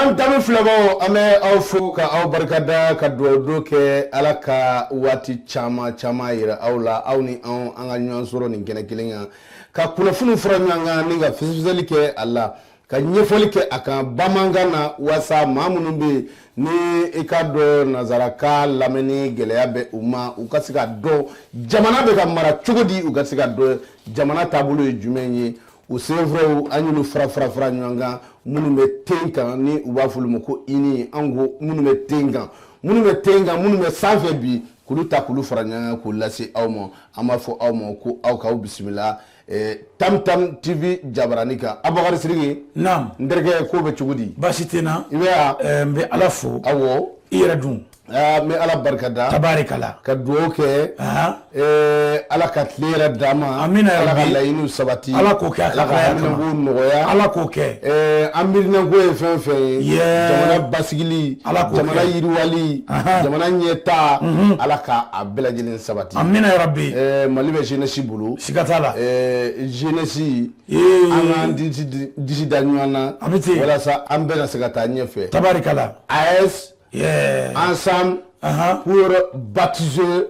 Tam Tam filɛbaaw, an bɛ aw fo ka aw barikada, ka dugawu don kɛ Ala ka waati caman caman yira aw la, aw ni anw an ka ɲɔgɔn sɔrɔ nin kɛnɛ kelen kan, ka kunnafoniw fara ɲɔgɔn kan ni ka fɛsɛfɛsɛli kɛ a la, ka ɲɛfɔli kɛ a kan bamanankan na, walasa maa minnu bɛ yen ni i k'a dɔn nanzarakan lamɛnni gɛlɛya bɛ u ma, u ka se ka dɔn jamana bɛ ka mara cogo di, u ka se ka dɔn jamana taabolo ye jumɛn ye. U sɛbɛnfuraw, an y'olu fara fara fara ɲɔgɔn kan, minnu bɛ ten kan ni u b'a fɔ olu ma ko ini. An ko minnu bɛ ten kan, minnu bɛ ten kan, minnu bɛ sanfɛ bi, k'olu ta k'olu fara ɲɔgɔn kan k'u lase aw ma. An b'a fɔ aw ma ko aw k'aw bisimila Tam Tam TV jabarani kan. Abubakari Sidiki. Naam. N terikɛ, ko bɛ cogo di? Baasi tɛ n na. I bɛ yan? N bɛ Ala fo. Awɔ. I yɛrɛ dun? N bɛ Ala barikada. Tabarikala. Ka dugawu kɛ. Ala ka tile yɛrɛ d'an ma. Amina Ala ka laɲiniw sabati. Ala k'o kɛ. Ala ka haminankow nɔgɔya. Ala k'o kɛ. An miirinanko ye fɛn fɛn ye. Jamana basigili. Ala k'o kɛ. Jamana yiriwali. Jamana ɲɛtaa. Ala ka a bɛɛ lajɛlen sabati. Amina ya Rabbi. Mali bɛ jeunesse bolo. Siga t'a la. Jeunesse, an k'an disi da ɲɔgɔn na. A bɛ ten. Walasa an bɛɛ ka se ka taa ɲɛfɛ. Tabarikala. AES. Yeah. Ensemble pour baptiser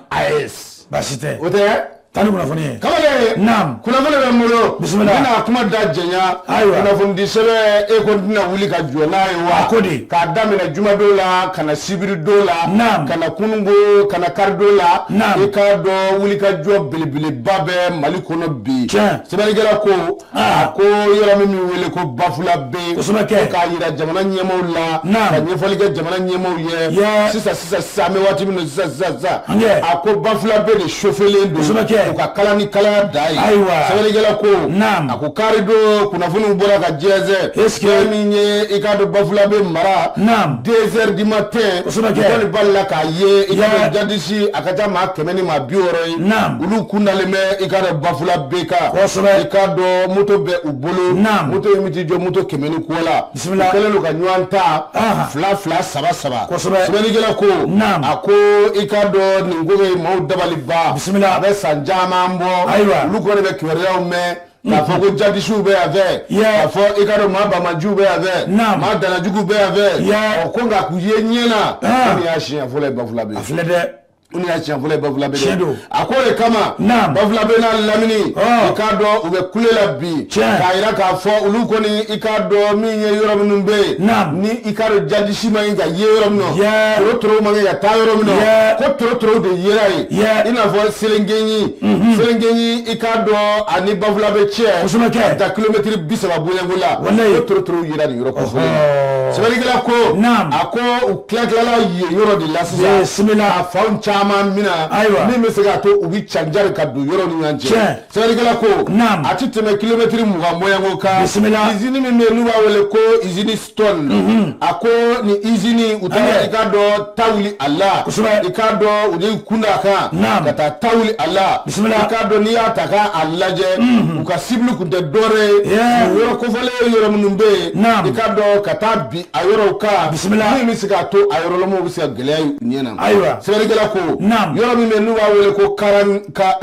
AES. Baasi tɛ. O tɛ? Taa ni kunnafoni ye. Kamalen. Naam. Kunnafoni bɛ n bolo. Bisimila. N bɛna kuma da jɛnya. Ayiwa. Kunnafonidi sɛbɛn, e ko n tɛna wuli ka jɔ n'a ye wa? A ko di? K'a daminɛ jumadon la ka na sibiridon la. Naam. Ka na kununko, ka na karidon la. Naam. I k'a dɔn wulikajɔ belebeleba bɛ Mali kɔnɔ bi. Tiɲɛ. Sɛbɛnnikɛla ko. A ko yɔrɔ min bɛ wele ko Bafulabe. Kosɛbɛ kɛ. K'a jira jamana ɲɛmaaw la. Naam. Ka ɲɛfɔli kɛ jamana ɲɛmaaw ye. Yeah. Sisan sisan sisan, an bɛ waati min na sisan sisan sisan. Angɛ. A ko Bafulabe de chauffelen don. Kosɛbɛ kɛ. U ka kala ni kalaya da ye. Ayiwa. Sɛbɛnnikɛla ko. Naam. A ko karidon kunnafoniw bɔra ka jɛnsɛn. Est-ce que. Fɛn min ye i k'a dɔn Bafulabe mara. Naam. 2 heures du matin. Kosɛbɛ kɛ. U kɔni balila k'a ye i k'a Yeah. dɔn jadisi a ka ca maa 100 ni maa 60 ye. Naam. Olu kun dalen bɛ i k'a dɔn Bafulabe kan. Kosɛbɛ. I k'a dɔn moto bɛ u bolo. Naam. Moto in bɛ t'i jɔ moto 100 ni kɔ la. Bisimila. U kɛlen don ka ɲɔgɔn ta. Aha. Fila fila, saba saba. Kosɛbɛ. Sɛbɛnnikɛla ko. Naam. A ko i k'a dɔn nin ko bɛ maaw dabali ban. Bisimila. A bɛ san caman bɔ. Ayiwa. Olu kɔni bɛ kibaruyaw mɛn. K'a fɔ ko jadisiw bɛ yan fɛ. Yeah. K'a fɔ i k'a dɔn maa banbaanciw bɛ yan fɛ. Naam. Maa danajuguw bɛ yan fɛ. Yeah. Ɔ ko nka k'u ye ɲɛ na. Ah. Ko nin y'a siɲɛ fɔlɔ ye Bafulabe. A filɛ dɛ. Ko nin y'a siɲɛ fɔlɔ ye Bafulabe dɛ. Tiɲɛ don. A ko de kama. Naam. Bafulabe n'a lamini. Ɔ. I k'a dɔn u bɛ kule la bi. Tiɲɛ. K'a jira k'a fɔ olu kɔni, i k'a dɔn min ye yɔrɔ minnu bɛ yen. Naam. Ni i k'a dɔn jadisi man ɲi ka ye yɔrɔ min na. Yeah. Torotorow man ɲi ka taa yɔrɔ min na. Yeah. Ko torotorow de yera yen. Yeah. I n'a fɔ Selenkeɲi. Selenkeɲi, i k'a dɔn ani Bafulabe cɛ. Kosɛbɛ kɛ. Ka taa kilomɛtiri 30 bɔɲɔgɔnko la. Walayi. Ko torotorow yera nin yɔrɔ kofɔlen na. Ɔhɔ. Sɛbɛnnikɛla ko. Naam. A ko u tila tilala yen yɔrɔ de la sisan. Bisimila. Ka fanw caman mina. Ayiwa. Min bɛ se k'a to u bɛ canjari ka don yɔrɔ ni ɲɔgɔn cɛ. Tiɲɛ. Sɛbɛnnikɛla ko. Naam. A ti tɛmɛ kilomɛtiri 20 bɔɲɔgɔnko kan. Bisimila. Usine min bɛ yen n'u b'a wele ko usine Stone. A ko nin usine, u taara Ayiwa. i k'a dɔn ta wuli a la. Kosɛbɛ. I k'a dɔn u de kun da a kan. Naam. Ka taa ta wuli a la. Bisimila. I k'a dɔn n'i y'a ta k'a lajɛ. U ka cible kun tɛ dɔwɛrɛ ye. Yeah. Nin yɔrɔ kofɔlen yɔrɔ minnu bɛ yen. Naam. I k'a dɔn ka taa bin a yɔrɔw kan. Bisimila. Min bɛ se k'a to a yɔrɔlamɔgɔw bɛ se ka gɛlɛya ye u ɲɛ na. Ayiwa. Sɛbɛnnikɛla ko. Naam. Yɔrɔ min bɛ yen n'u b'a wele ko karan ka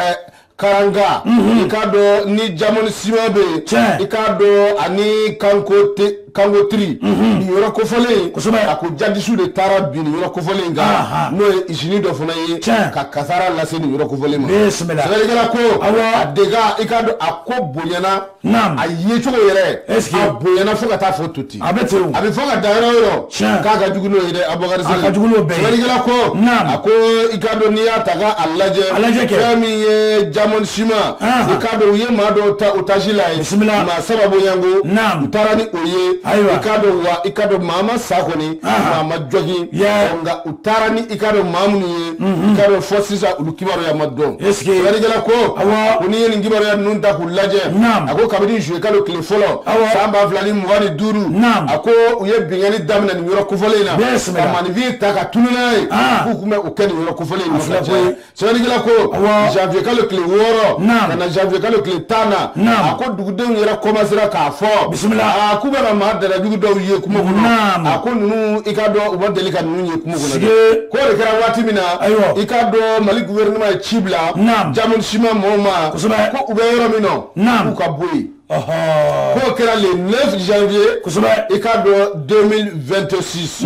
Karanga. I k'a dɔn ni Diamond Ciment bɛ yen. Tiɲɛ. I k'a dɔn ani Kanko te Kangotiri. Nin yɔrɔ kofɔlen in. Kosɛbɛ. A ko jadisiw de taara bin nin yɔrɔ kofɔlen in kan. Aha. N'o ye usine dɔ fana ye. Tiɲɛ. Ka kasara lase nin yɔrɔ kofɔlen ma. Bisimila. Sɛbɛnnikɛla ko. Awɔ. A dégâts, i k'a dɔn a ko bonyana. Naam. A yecogo yɛrɛ. Est-ce que. A bonyana fo ka taa fɔ to ten. A bɛ ten o. A bɛ fɔ ka dan yɔrɔ o yɔrɔ. Tiɲɛ. K'a ka jugu n'o ye dɛ, Abubakari Sali. A ka jugu n'o bɛɛ ye. Sɛbɛnnikɛla ko. Naam. A ko i k'a dɔn n'i y'a ta k'a lajɛ. A lajɛ kɛ. Fɛn min ye Diamond Ciment. Ahan. I k'a dɔn u ye maa dɔw ta otage la ye. Bisimila. Maa saba bɔɲɔgɔnko. Naam. U taara ni o ye. Ayiwa. I k'a dɔn wa i k'a dɔn maa ma sa kɔni. Ahan. Maa ma jogin. Yeah. Ɔ, nka u taara ni i k'a dɔn maa minnu ye. I k'a dɔn fɔ sisan olu kibaruya ma dɔn. Est-ce que. Sɛbɛnnikɛla ko. Awɔ. Ko n'i ye nin kibaruya ninnu ta k'u lajɛ. Naam. A ko kabini juillet kalo tile fɔlɔ. Awɔ. San 2025. Naam. A ko u ye binkanni daminɛ nin yɔrɔ kofɔlen in na. Bisimila. Ka maaninfin ta ka tunun n'a ye. Ah. K'u tun bɛ o kɛ nin yɔrɔ kofɔlen in A na filɛ ka caya. koyi. Sɛbɛnnikɛla ko. Awɔ. Janvier kalo tile 6. Naam. Ka na janvier kalo tile 10 na. Naam. A ko dugudenw yɛrɛ commencera k'a fɔ. Bisimila. A k'u bɛ ka maa dalajugu dɔw ye kungo kɔnɔ. Naam. A ko ninnu, i k'a dɔn u ma deli ka ninnu ye kungo kɔnɔ. Sige. K'o de kɛra waati min na. Ayiwa. I k'a dɔn Mali gouvernement ye ci bila. Naam. Diamond Ciment mɔgɔw ma. Kosɛbɛ. Ko u bɛ yɔrɔ min na. Naam. K'u ka bɔ yen. K'o kɛra le 9 janvier. I k'a dɔn 2026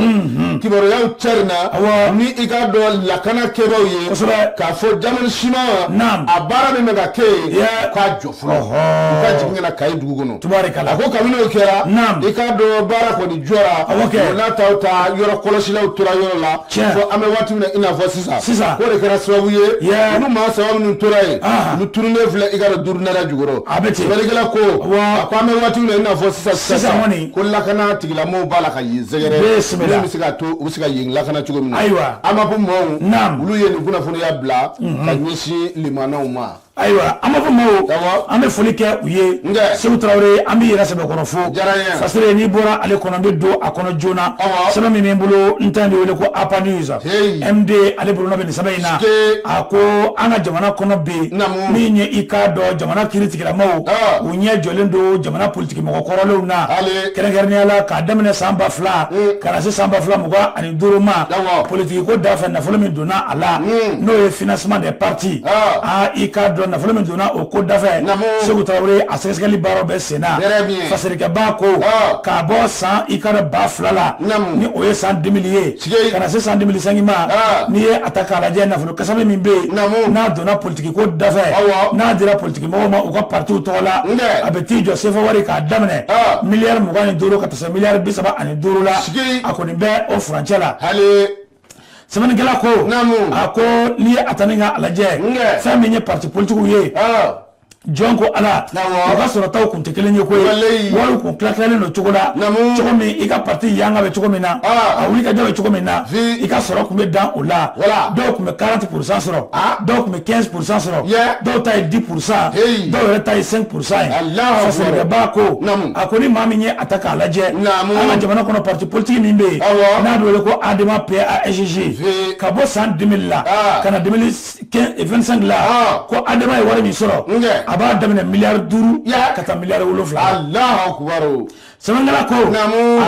kibaruyaw carinna ni i k'a dɔn lakana kɛbaaw ye k'a fɔ Jamel Siman a baara min bɛ ka kɛ yen k'a jɔ fɔlɔ, u ka jigin ka na Kayi dugu kɔnɔ. A ko kabini o kɛra, i k'a dɔn baara kɔni jɔra. O n'a taw ta, yɔrɔ kɔlɔsilaw tora yɔrɔ la fo an bɛ waati min na i n'a fɔ sisan. K'o de kɛra sababu ye olu maa saba minnu tora yen, olu tununnen filɛ i k'a dɔn durunala jukɔrɔ. Sɛbɛnnikɛla ko a ko an bɛ waati min na i n'a fɔ sisan sisan, ko lakana tigilamɔgɔw b'a la ka yen sɛgɛrɛ min bɛ se k'a to u bɛ se ka yen lakana cogo min na. AMAP mɔgɔw, olu ye nin kunnafoniya bila ka ɲɛsin limanaw ma. Ayiwa, an b'a fɔ maaw, an bɛ foli kɛ u ye. Segu Tarawele, an b'i yɛrɛ sɛbɛkɔrɔ fo. Fasere, n'i bɔra ale kɔnɔ, n bɛ don a kɔnɔ joona. Sɛbɛn min bɛ n bolo, n ta in bɛ wele ko APA News. MD ale bolonɔ bɛ nin sɛbɛn in na. A ko an ka jamana kɔnɔ bɛ yen, min ye i k'a dɔn jamana kiiritigɛlamaaw, u ɲɛ jɔlen don jamana politiki mɔgɔ kɔrɔlenw na, kɛrɛnkɛrɛnnenya la k'a daminɛ san 2000 ka na se san 2025 ma, politiki ko da fɛ, nafolo min donna a la, n'o ye financement des partis. Aa, i k'a dɔn nafolo min donna o ko dafɛ, Segu Tarawele, a sɛgɛsɛgɛli baaraw bɛ sen na. Fasirikɛba ko k'a bɔ san i k'a dɔn 2000 la, ni o ye san 2000 ye, ka na se san 2005 ma, n'i ye a ta k'a lajɛ, nafolo kasabi min bɛ yen n'a donna politiki ko dafɛ, n'a dira politiki mɔgɔw ma u ka partiw tɔgɔ la, a bɛ t'i jɔ sefa wari k'a daminɛ miliyari 25 ka taa se miliyari 35 la. A kɔni bɛ o furancɛ la. Sɛbɛnnikɛla ko, a ko n'i ye a ta ni k'a lajɛ, fɛn min ye parti politikiw ye, jɔn ko Ala, u ka sɔrɔtaw kun tɛ kelen ye koyi. Wariw kun tila-tilalen don cogo la, cogo min i ka parti yanga bɛ cogo min na, a wuli ka jɔ bɛ cogo min na, i ka sɔrɔ kun bɛ dan o la. Dɔw kun bɛ 40% sɔrɔ, dɔw kun bɛ 15% sɔrɔ, dɔw ta ye 10%, dɔw yɛrɛ ta ye 5% ye. Fasirikɛba ko, a ko ni maa min ye a ta k'a lajɛ, an ka jamana kɔnɔ, parti politique min bɛ yen n'a bɛ wele ko ADEMA PASJ, ka bɔ san 2000 la ka na 2025 la, ko ADEMA ye wari min sɔrɔ, a b'a daminɛ miliyari 5 ka taa miliyari 7. Sɛbɛnnikɛla ko,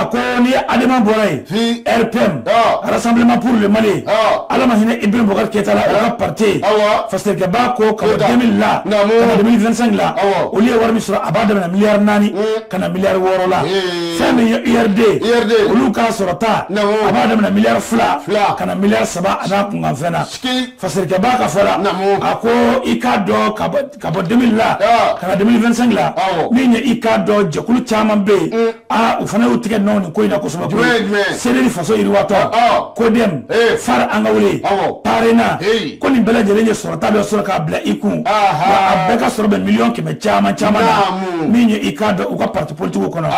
a ko ni ADEMA bɔra yen, RPM, Rassemblement pour le Mali, Ala ma hinɛ Ibrahim Boubacar Keïta la, o ka parti, fasirikɛba ko ka bɔ 2000 la ka na 2025 la, olu ye wari min sɔrɔ, a b'a daminɛ miliyari 4 ka na miliyari 6 la. Fɛn min ye URD, olu ka sɔrɔta, a b'a daminɛ miliyari 2 ka na miliyari 3 a n'a kunkanfɛn na. Fasirikɛba ka fɔ la, a ko i k'a dɔn ka bɔ 2000 la ka na 2025 la, min ye i k'a dɔn jɛkulu caman bɛ yen, aa, u fana y'u tigɛ nɔ nin ko in na kosɛbɛ koyi. CDR Faso Yiriwatɔ, CODEM, FARE An ka Wele, PARENA, ko nin bɛɛ lajɛlen ye sɔrɔta dɔ sɔrɔ k'a bila i kun, wa a bɛɛ ka sɔrɔ bɛ miliyɔn 100 caman caman na, min ye i k'a dɔn u ka parti politique kɔnɔ.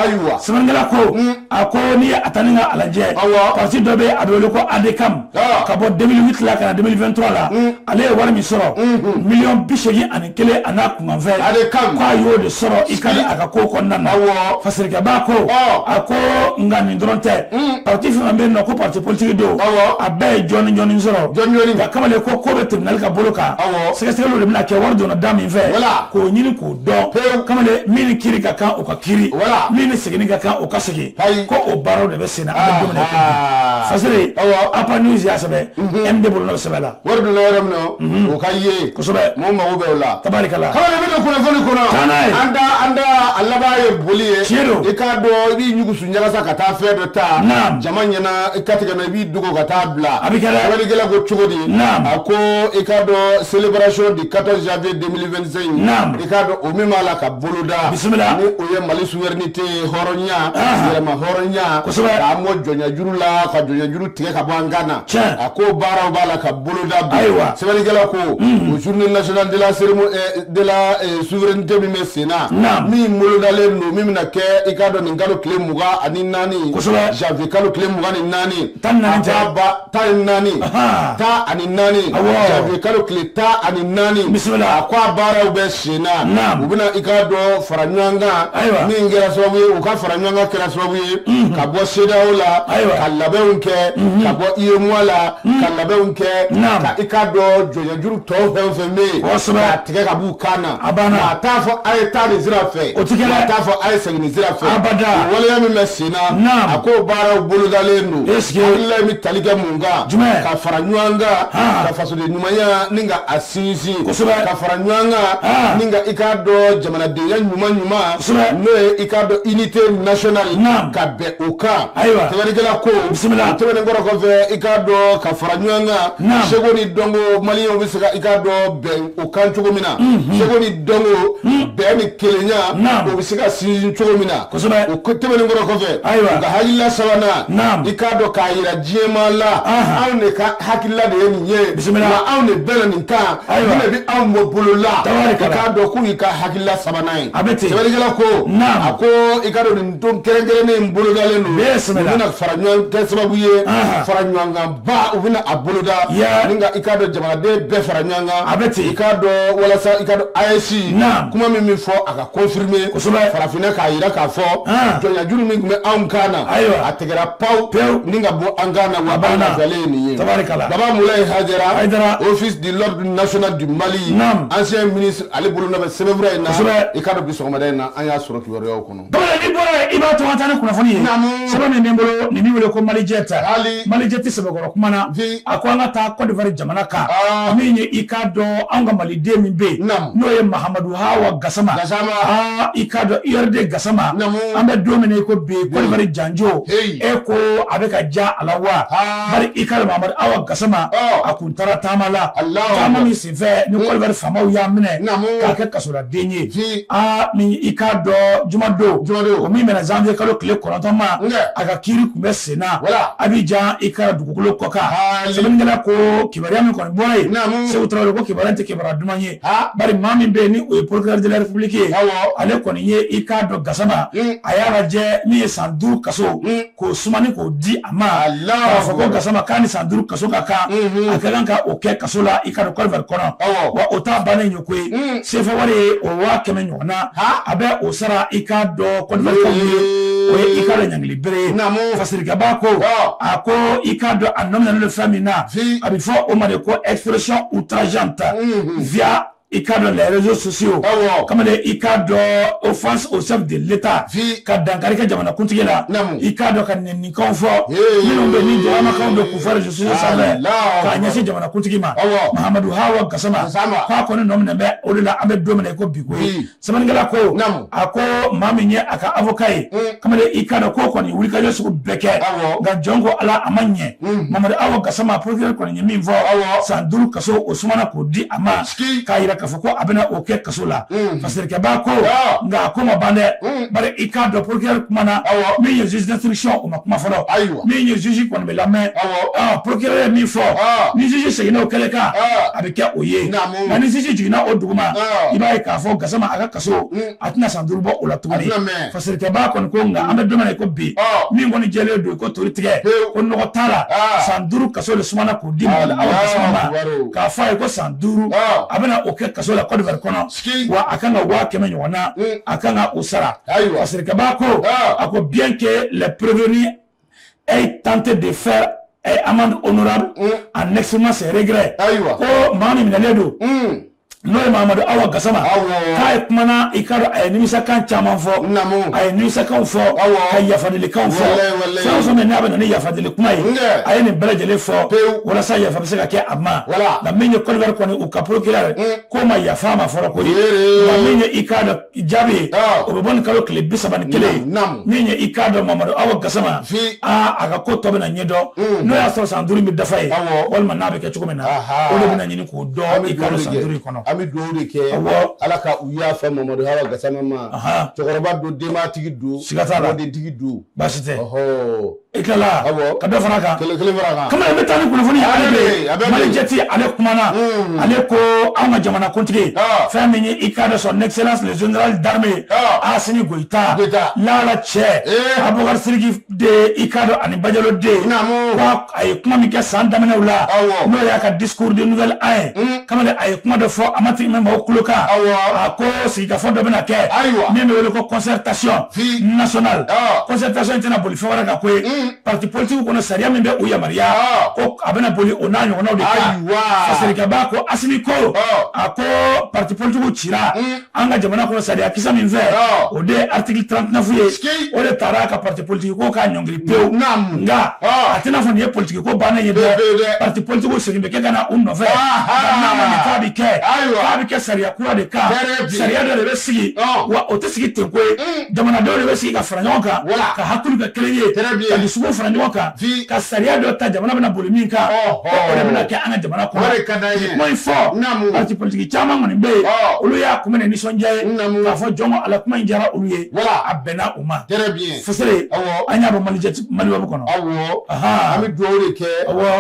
Sɛbɛnnikɛla ko, a ko n'i ye a ta ni k'a lajɛ, parti dɔ bɛ, a bɛ wele ko ADCAM, ka bɔ 2008 la ka na 2023 la, ale ye wari min sɔrɔ, miliyɔn 81 a n'a kunkanfɛn, k'a y'o de sɔrɔ i ka a ka ko kɔnɔna na. Fasirikɛba ko, a ko nka nin dɔrɔn tɛ, parti fɛn fɛn bɛ yen nɔ ko parti politique don, a bɛɛ ye jɔnni jɔnni sɔrɔ. Nka kamalen ko ko bɛ tribunal ka bolo kan, sɛgɛsɛgɛliw de bɛna kɛ wari donna da min fɛ, k'o ɲini k'o dɔn. Kamalen, min ni kiiri ka kan, o ka kiiri, min ni seginni ka kan, o ka segin, ko o baaraw de bɛ sen na an bɛ don min na i ko bi. Fasire, APA News y'a sɛbɛn, MD bolonɔ bɛ sɛbɛn la. Wari donna yɔrɔ min na, o ka ye. Mɔgɔw mago bɛ o la. Tabarikala. Kamalen, bɛ don kunnafoni kɔnɔ. Taa n'a ye. An da a laban ye boli ye. Tiɲɛ don. I k'a dɔn i b'i ɲugusu ɲagasa ka taa fɛn dɔ ta. Jama ɲɛna, i ka tigɛ na, i b'i dogo ka taa bila. A bɛ kɛ dɛ. Sɛbɛnnikɛla ko cogo di? A ko i k'a dɔn célébration du 14 janvier 2025. I k'a dɔn o min b'a la ka boloda. Bisimila. Ni o ye Mali souveraineté, hɔrɔnya, yɛrɛma hɔrɔnya. K'a mɔ jɔnyajuru la, ka jɔnyajuru tigɛ ka bɔ an kan na. A ko baaraw b'a la ka boloda bi. Sɛbɛnnikɛla ko o journée nationale de la cérémonie de la souveraineté min bɛ sen na, min bolodalen don, min bɛna kɛ i k'a dɔn nin kalo tile 24, janvier kalo tile 24. 14 tɛ. A ba 14. 14. Janvier kalo tile 14. Bisimila. A ko a baaraw bɛ sen na. U bɛna i k'a dɔn fara ɲɔgɔn kan. Min kɛra sababu ye, u ka fara ɲɔgɔn kan kɛra sababu ye ka bɔ CEDEAO la, ka labɛnw kɛ, ka bɔ UEMOA la, ka labɛnw kɛ, ka i k'a dɔn jɔnyajuru tɔw fɛn o fɛn bɛ yen, k'a tigɛ ka b'u kan na. A banna. A t'a fɔ a ye taa nin sira fɛ. O tɛ tɛ kɛ dɛ. A t'a fɔ a ye segin nin sira fɛ. Abada. O waleya min bɛ sen na. Naam. A k'o baaraw bolodalen don. Est-ce que. Hakilila in bɛ tali kɛ mun kan. Jumɛn? Ka fara ɲɔgɔn kan. Han. Ka fasoden ɲumanya ni ka a sinsin. Kosɛbɛ. Ka fara ɲɔgɔn kan. Han. Ni ka i k'a dɔn jamanadenya ɲuman ɲuman. Kosɛbɛ. N'o ye i k'a dɔn unité nationale. Naam. Ka bɛn o kan. Ayiwa. Sɛbɛnnikɛla ko. Bisimila. O tɛmɛnen kɔrɔ kɔfɛ i k'a dɔn ka fara ɲɔgɔn kan. Naam. Seko ni dɔnko maliyɛnw bɛ se ka i k'a dɔn bɛn o kan cogo min na. Seko ni dɔnko bɛn ni kelenya. Naam. O bɛ se ka sinsin cogo min na. Kosɛbɛ. O tɛmɛnen kɔrɔ kɔfɛ. Ayiwa. U ka hakilila sabanan. Naam. I k'a dɔn k'a yira diɲɛmaa la. Ahan. Anw de ka hakilila de ye nin ye. Bisimila. Wa anw de bɛnna nin kan. Ayiwa. Nin de bɛ anw bɔ bolo la. Tabarikala. I k'a dɔn k'u y'i ka hakilila sabanan ye. A bɛ ten. Sɛbɛnnikɛla ko. Naam. A ko i k'a dɔn nin don kɛrɛnkɛrɛnnen in bolodalen don. Bisimila. U bɛna fara ɲɔgɔn kɛ sababu ye. Ahan. Fara ɲɔgɔn kan ba u bɛna a boloda. Ya. Ni ka i k'a dɔn jamanaden bɛɛ fara ɲɔgɔn kan. A bɛ ten. I k'a dɔn walasa i k'a dɔn AES. Naam. Kuma min bɛ fɔ a ka confirmer. Kosɛbɛ. Farafinna k'a yira k'a fɔ. Han. Jɔnyajuru min tun bɛ anw kan na. Ayiwa. A tigɛra pawu. Pewu. Ni ka bɔ an kan na wa A an banna. lafiyalen ye nin ye. Tabarikala. Baba Moulaye Haidara. Haidara. Office de l'ordre national du Mali. Naam. Ancien ministre ale bolonɔ bɛ sɛbɛnfura in na. Kosɛbɛ. I k'a dɔn bi sɔgɔmada in na an y'a sɔrɔ kibaruyaw kɔnɔ. Bamanan n'i bɔra yen i b'a to an ka taa ni kunnafoni ye. Naamu. Sɛbɛn min bɛ n bolo nin min wele ko Malijet. Hali. Malijet sɛbɛkɔrɔ kuma na. Ji. A ko an ka taa Côte d'Ivoire jamana kan. Ah. Min ye i k'a dɔn anw ka maliden min bɛ yen. Naamu. N'o ye Mahamadu Hawa Gasama. Gasama. Aa i k'a dɔn URD Gasama. Naamu. An bɛ don min na i ko bi Côte d'Ivoire janjo. Hey. E ko a bɛ ka ja a la wa. Ah. Bari i k'a dɔn Mahamadu Hawa Gasama. Ɔ. A kun taara taama la. Alahu Taama akbar. min senfɛ ni Côte d'Ivoire faamaw y'a minɛ. Naamu. K'a kɛ kasoladen ye. Ji. Aa min i k'a dɔn jumadon. Jumadon. O min bɛna janvier kalo tile 9 ma. Nkɛ. A ka kiiri tun bɛ sen na. Voilà. Abidjan i ka dugukolo kɔ kan. Hali. Sɛbɛnnikɛla ko kibaruya min kɔni bɔra yen. Naamu. Segu Tarawele ko kibaruya in tɛ kibaruya duman ye. Ha. Bari maa min bɛ yen ni o ye procureur de la République ye. Awɔ. Ale kɔni ye i k'a dɔn Gasama. A y'a lajɛ min ye san 5 kaso. K'o sumani k'o di a ma. Alahu K'a fɔ ko akbar. Gasama k'a ni san 5 kaso ka kan. A ka kan ka o kɛ kaso la i k'a dɔn Côte d'Ivoire kɔnɔ. Awɔ. Wa o t'a bannen ye koyi. CFA wari ye o 100 000 ɲɔgɔnna. Ha. A bɛ o sara i k'a dɔn Côte d'Ivoire kaw ye. O ye i k'a dɔn ɲangili bere ye. Naamu. Fasirikaba ko. Ɔ. A ko i k'a dɔn a nɔ minɛnen don fɛn min na. Si. A bɛ fɔ o ma de ko expression outrageante. Via i k'a dɔn les réseaux sociaux. Awɔ. Kamalen i k'a dɔn offense au chef de l'État. Si. Ka dankari kɛ jamanakuntigi la. Naamu. I k'a dɔn ka nɛnikanw fɔ. Hey. Minnu bɛ yen ni dɔgɔyamakanw don k'u fɔ réseaux sociaux sanfɛ. Alahu K'a ɲɛsin jamanakuntigi ma. Awɔ. Mahamadu Hawa Gasama. Gasama. K'a kɔni nɔ minɛ bɛ o de la an bɛ don min na i ko bi koyi. Oui. Sɛbɛnnikɛla ko. Naamu. A ko maa min ye a ka avocat ye. Kamalen i k'a dɔn k'o kɔni wulikajɔ sugu bɛɛ kɛ. Awɔ. Nka jɔn ko Ala a ma ɲɛ. Mamadu Awa Gasama procureur kɔni ye min fɔ. Awɔ. San 5 kaso o sumana k'o di a ma. Siki. K'a yira k'a fɔ ko a bɛna o kɛ kaso la. Fasirikɛba ko. Ɔ. Nka a ko ma ban dɛ. Bari i k'a dɔn procureur kumana. Awɔ. Min ye juge d'instruction o ma kuma fɔlɔ. Ayiwa. Min ye juge kɔni bɛ lamɛn. Awɔ. Ɔ, procureur ye min fɔ. Ɔ. Ni juge seginna o kɛlen kan. Ɔ. A bɛ kɛ o ye. Naamu. Nka ni juge jiginna o duguma. Ɔ. I b'a ye k'a fɔ Gasama a ka kaso. A tɛna san 5 bɔ o la tuguni. A tɛna mɛn. Fasirikɛba kɔni ko nka an bɛ don min na i ko bi. Ɔ. Min kɔni jɛlen don ko tori tigɛ. Pewu. Ko nɔgɔ t'a la. Ah. San 5 kaso de sumana k'o di Mamadu Awa Gasama ma. Allahu akbar. K'a fɔ a ye ko san 5. Ɔ. A bɛna o kɛ kaso la Côte d'Ivoire kɔnɔ. Siki. Wa a kan ka 100 000 ɲɔgɔnna. A kan ka o sara. Ayiwa. Fasirikɛba ko. Ah. A ko bien que les prévenus aient tenté de faire amende honorable en exprimant ses regrets. Ayiwa. Ko maa min minɛlen don. N'o ye Mahamadu Awa Gasama. Awɔ. K'a ye kumana i k'a dɔn a ye nimisakan caman fɔ. Naamu. A ye nimisakanw fɔ. Awɔ. Ka yafadelikanw fɔ. Walayi, walayi. Fɛn o fɛn bɛ n'a bɛ na ni yafadeli kuma ye. Nkɛ. A ye nin bɛɛ lajɛlen fɔ. Pewu. Walasa yafa bɛ se ka kɛ a ma. Voilà. Nka min ye Côte d'Ivoire kɔni u ka procureur. K'o ma yafa a ma fɔlɔ koyi. Yere. Nka min ye i k'a dɔn jaabi ye. Ɔ. O bɛ bɔ nin kalo tile 31 ye. Naamu. Min ye i k'a dɔn Mamadu Awa Gasama. Fi. Aa a ka ko tɔ bɛna ɲɛdɔn. N'o y'a sɔrɔ san 5 bɛ dafa ye. Awɔ. Walima n'a bɛ kɛ cogo min na. Aha. O de bɛna ɲini k'o dɔn i k'a dɔn dugawu de san kɛ. 5 in kɔnɔ. An bɛ dugawu de kɛ. Awɔ. Ala ka u yafa Mamadu Hawa Gasama ma. Ahan. Cɛkɔrɔba don denbatigi don. Siga t'a la. Mɔdentigi don. Baasi tɛ. Ɔhɔ. I tilala Awɔ. ka dɔ fara a kan. Kelen kelen fara a kan. Kamalen bɛ taa ni kunnafoni ye ale A bɛ bɛ ten. Mali Jɛti ale kumana ale ko anw ka jamanakuntigi Ah. fɛn min ye i k'a dɔn son excellence le général d'armée Ah. Asimi Goyita Goyita. lala cɛ Eh. Abubakar Sidiki den i k'a dɔn ani Bajalo den Naamu. ko a ye kuma min kɛ san daminɛw la Awɔ. n'o y'a ka discours de nouvelle an ye kamalen a ye kuma dɔ fɔ a ma tigɛ maaw tulo kan. A ko sigikafɔ dɔ bɛna kɛ min bɛ wele ko concertation nationale. Concertation in tɛna boli fɛn wɛrɛ kan koyi, parti politique kɔnɔ sariya min bɛ u yamaruya ko a bɛna boli o n'a ɲɔgɔnnaw de kan. Fasirikɛba ko Asimi ko a ko parti politique cira an ka jamana kɔnɔ sariya kisɛ min fɛ, o de ye article 39 ye. O de taara ka parti politique ko k'a ɲɔngiri pewu. Nka a tɛna fɔ nin ye politique ko bannen ye dɛ. Parti politique segin bɛ kɛ ka na u nɔfɛ, n'a ma ɲɛ k'a bɛ kɛ, k'a bɛ kɛ sariya kura de kan. Sariya dɔ de bɛ sigi, wa o tɛ sigi ten koyi, jamanadenw de bɛ sigi ka fara ɲɔgɔn kan, ka hakili kɛ kelen ye, ka dusukun fara ɲɔgɔn kan, ka sariya dɔ ta jamana bɛna boli min kan, o de bɛna kɛ an ka jamana kɔnɔ. Kuma in fɔ, parti politique caman kɔni bɛ yen, olu y'a kunbɛn ni nisɔndiya ye, k'a fɔ jɔn ko Ala, kuma in diyara olu ye, a bɛnna u ma. Fasere, an y'a bɔ Maliweb kɔnɔ. Awɔ, an bɛ dugawu de kɛ,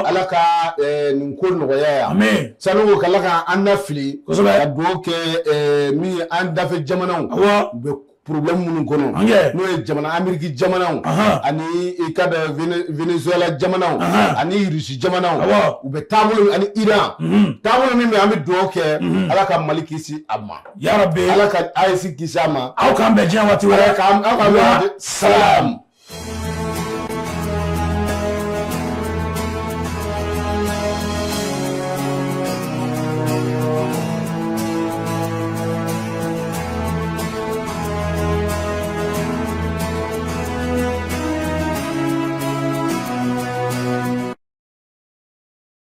Ala ka nin ko nɔgɔya yan. Sanogo, k'Ala ka an lafili. Ka dugawu kɛ min ye an dafɛ jamanaw, u bɛ problème minnu kɔnɔ, n'o ye jamana Amérique jamanaw ani i ka dɔn Venezuela jamanaw ani Russie jamanaw, u bɛ taabolo ani Iran taabolo min bɛ, an bɛ dugawu kɛ Ala ka Mali kisi a ma. Yarabi. Ala ka AES kisi a ma. Aw k'an bɛn diɲɛ waati wɛrɛ. Aw k'an bɛn. Salam.